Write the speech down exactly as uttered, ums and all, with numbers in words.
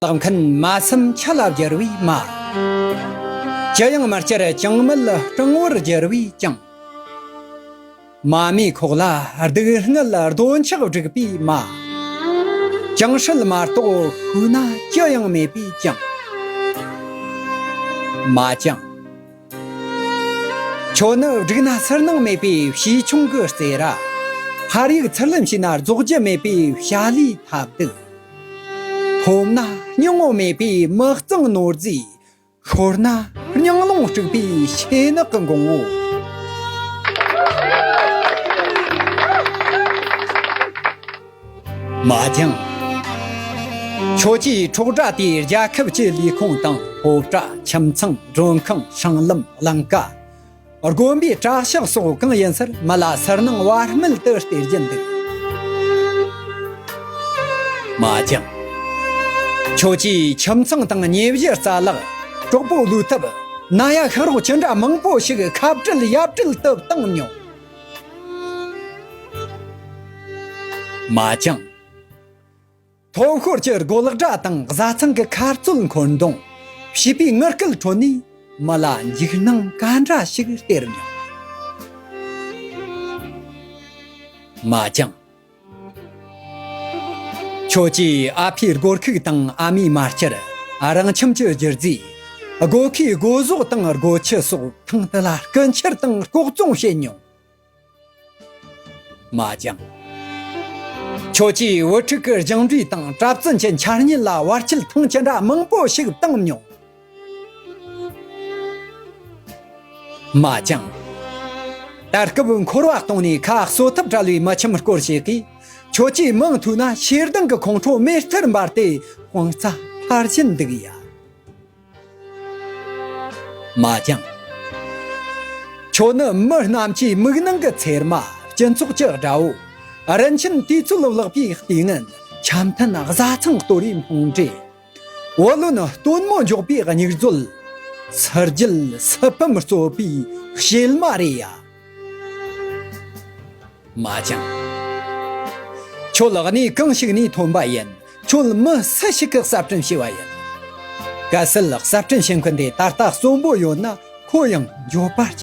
ལག་མཁན་མ་སེམས་ཆ་ལ་བསྒྱུར་བའི་མ། ཅི་ཡང་མི་སྐྱུར་ཅང་མེད་སྤྲང་བོར་བསྒྱུར་བའི་ཅང་། མ་མའི་ཁོག་ལ་སྡུག་བསྔལ་རྡོ་འཆག་བསྒྲིགས་པའི་མ། ཅང་སྲིད་མ་གཏོགས་ཤུལ་ན་ཅི་ཡང་མེད་པའི་ཅང་། མ་ཅང་། ཁྱོད་ནི་བསྒྲིགས་ན་སུན་སྣང་མེད་པའི་བྱིའུ་ཆུང་གི་རྩེད་ར། ཕར་གཡུག་ཚུར་ལེན་བྱས་ན་རྫོགས་རྒྱུ་མེད་པའི་བྱ་ལའི་ཐབ་རྡུལ། ཐོབ་ན་སྙིང་བོ་མེད་པའི་མི་གཙང་ནོར་རྫས། ཤོར་ན་སྙིང་རླུང་དཀྲུགས་པའི་ཤེས་ནག་གི་འགོང་བོ། མ་ཅང་། ཁྱོད་ཀྱིས་འཕྲོག་དགྲ་དེའི་རྒྱལ་ཁབ་ཀྱི་ལས་ཁུངས་དང་སློབ་གྲྭ། ཁྱིམ་ཚང་། མགྲོན་ཁང་། སྲང་ལམ། གླིང་ཀ། དགོན་པའི་གྲྭ་ཤག་སོགས་གང་ཡིན་སར་མི་ལ་སུན་སྣང་བར་མེད་དུ་སྟེར་གྱིན་འདུག་མ་ཅང་། ཁྱོད་ཀྱིས་ཁྱིམ་ཚང་དང་ཉེ་གཞི་རྩ་ལག་གྲོགས་པོ་བློ་ཐབས། ན་ཡ་ཤག་རོགས་ཅི་འདྲ་མང་པོ་ཞིག་ཁ་བྲལ་ཡ་བྲལ་དུ་བཏང་མྱོང་། མ་ཅང་། ཐོབ་ཤོར་གྱི་རྒོལ་སྒྲ་དང་བཟའ་ཚང་གི་ཁ་རྩོད་འཁོན་རྡུང་། བྱིས་པའི་ངུ་སྐད་ཁྲོད་ནས་མི་ལ་འཇིགས་སྣང་ག་འདྲ་ཞིག་སྟེར་མྱོང་། མ་ཅང་། ཁྱོད་ཀྱིས་ཨ་ཕའི་སྒོར་ཁུག་དང་ཨ་མའི་མ་སྐྱུར། རང་ཁྱིམ་གྱི་རྒྱུ་རྫས། སྒོ་ཁའི་སྒོ་ཟོག་དང་སྒོ་ཁྱི་སོགས་ཐེངས་དུ་ལ་རྐུ་འཁྱེར་དང་ལྐོག་བཙོང་བྱེད་མྱོང་། མ་ཅང་། ཁྱོད་ཀྱིས་བུ་ཕྲུག་གི་སྦྱངས་འབྲས་དང་གྲྭ་བཙུན་གྱི་འཆད་ཉན་ལ་བར་ཆད་ཐེངས་ཅི་འདྲ་མང་པོ་ཞིག་བཏང་མྱོང་། མ་ཅང་། ད་སྐབས་འཁོར་བ་སྟོང་ནས་ཁ་གསོ་ཐབས་བྲལ་བའི་མི་ཁྱིམ་སྐོར་ཞིག་གིས། ཁྱོད་ཀྱིས་མིང་ཐོས་ན་ཞེ་སྡང་གི་ཁོང་ཁྲོ་མེ་ལྟར་འབར་ཏེ་དབང་རྩ་འཕར་བཞིན་འདུག་ཡ། མ་ཅང་། ཁྱོད་ནི་མི་རྣམས་ཀྱི་མིག་ནང་གི་ཚེར་མ། སྤྱི་ཚོགས་ཀྱི་དགྲ་བོ། རིན་ཆེན་དུས་ཚོད་བརླག་པའི་ལྟས་ངན། འཆམ་མཐུན་བཟའ་ཚང་གཏོར་བའི་སྨོན་འདྲེ། བུ་ལོན་སྟོན་མོ་འཇོག་པའི་སྙིགས་མཛོད། སུ་རྒྱལ་སུ་ཕམ་རྩོད་པའི་གཤེད་མ་རེད་ཡ། མ་ཅང་། ཁྱོད་གནས་གང་ཞིག་ནས་ཐོན་པ་ཡིན། ཁྱོད་མི་སུ་ཞིག་གི་གསར་སྐྲུན་བྱས་པ་ཡིན། གལ་སྲིད་གསར་སྐྲུན་བྱེད་མཁན་དེ་ད་ལྟ་གསོན་པོ་ཡོད་ན་ཁོ་ཡང་འགྱོད་པ་